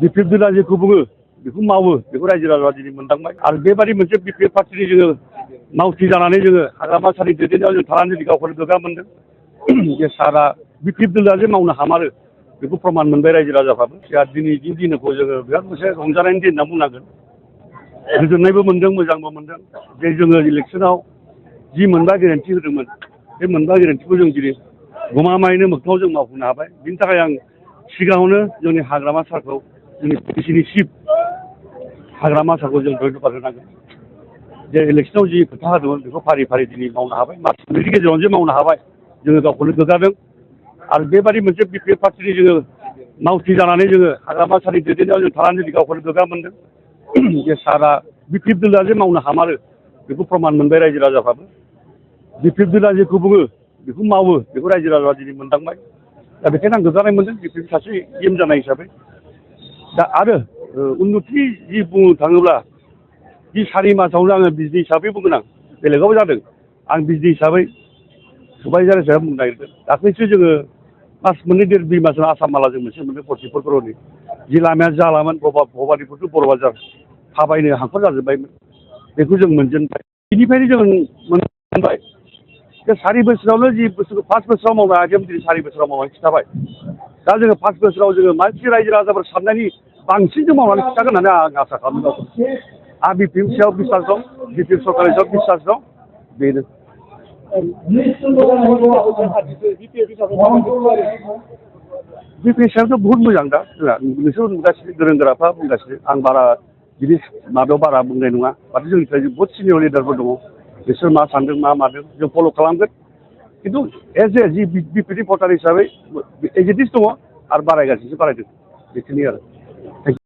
BPF दला जेखौ बुङो बेखौ मावो बेखौ रायजो राजाफ्रा दिनै मोनदांबाय आरो बेबादि मोनसे बिपिएफ पार्टिनि जोङो मावथि जानानै जोङो हाग्रामा सारनि दैदेननायाव जों थानानै दिनै गावखौनो गोग्गा मोनदों जे सारा बिपिएफ दला जे मावनो हामारो बेखौ प्रमान मोनबाय रायजो राजाफ्राबो दा दिनैनि दिनखौ जोङो बिराद मोनसे रंजानायनि दिन होनना बुंनांगोन गोजोननायबो मोनदों मोजांबो मोनदों जे जोङो इलेक्सनाव जि मोनबा गेरेन्टि होदोंमोन बे मोनबा गेरेन्टिखौ जों दिनै गमामायैनो मोगथाङाव जों मावफुंनो हाबाय बिनि थाखाय आं सिगाङावनो जोंनि हाग्रामा सारखौ जोंनि पिसिनि चिफ हाग्रामा सारखौ जों धन्यबाद होनांगोन जे इलेक्सनाव जि खोथा होदोंमोन बेखौ फारि फारि दिनै मावनो हाबाय मास मोननैनि गेजेरावनो जे मावनो हाबाय जोङो गावखौनो गोग्गादों आरो बेबादि मोनसे बिपिएफ पार्टिनि जोङो मावथि जानानै जोङो हाग्रामा सारनि दैदेननायाव जों थानानै दिनै गावखौनो गोग्गा मोनदों जे सारा बिपिएफ दला जे मावनो हामारो बेखौ प्रमान मोनबाय रायजो राजाफ्राबो बिपिएफ दला जेखौ बुङो बेखौ मावो बेखौ रायजो राजाफ्रा दिनै मोनदांबाय दा बेखायनो आं गोग्गानाय मोनदों बिपिएफ सासे एम जानाय हिसाबै दा आरो उन्नति जि बुंनो थाङोब्ला जि 4 मासावनो आङो बिजनि हिसाबै बुंगोन आं बेलेगाव जादों आं बिजनि हिसाबै सुबाइजार हिसाबै बुंनो नागिरदों दाख्लैसो जोङो मास मोननै देर 2 मासाव आसाम मालाजों मोनसे मोनदों 44 करोड़नि जि लामाया जालामोन भबानिपुर टु बर' बाजार थाबायनो हाखर जाजोब्बायमोन बेखौ जों मोनजेनबाय बेनिफ्रायनो जों मोनबाय बे 4 बोसोरावनो जि बुस्थुखौ 5 बोसोराव मावनो हायाखैमोन दिनै 4 बोसोराव मावनानै खिन्थाबाय दा जोङो 5 बोसोराव जोङो मानसि रायजो राजाफोर साननायनि बांसिन जों मावनानै खिन्थागोन होननानै आं आसा खालामदों आं बिपिएफ सायाव बिसास दं बिपिएफ सरकारनि सायाव बिसास दं बेनो बिपिएफ सायावथ' बहुत मोजां दा जोंहा नोंसोर नुगासिनो गोरों गोराफ्रा बुंगासिनो आं बारा बिदि माबायाव बारा बुंनाय नङा माथो जोंनिफ्राय बहुत सिनियर लिडारफोर दङ बिसोर मा सानदों मा मादों जों फल' खालामगोन खिन्थु एज ए जि बिपिएफनि भटार हिसाबै एजिटिस दङ आरो बारायगासिनो बारायदों बेखिनि आरो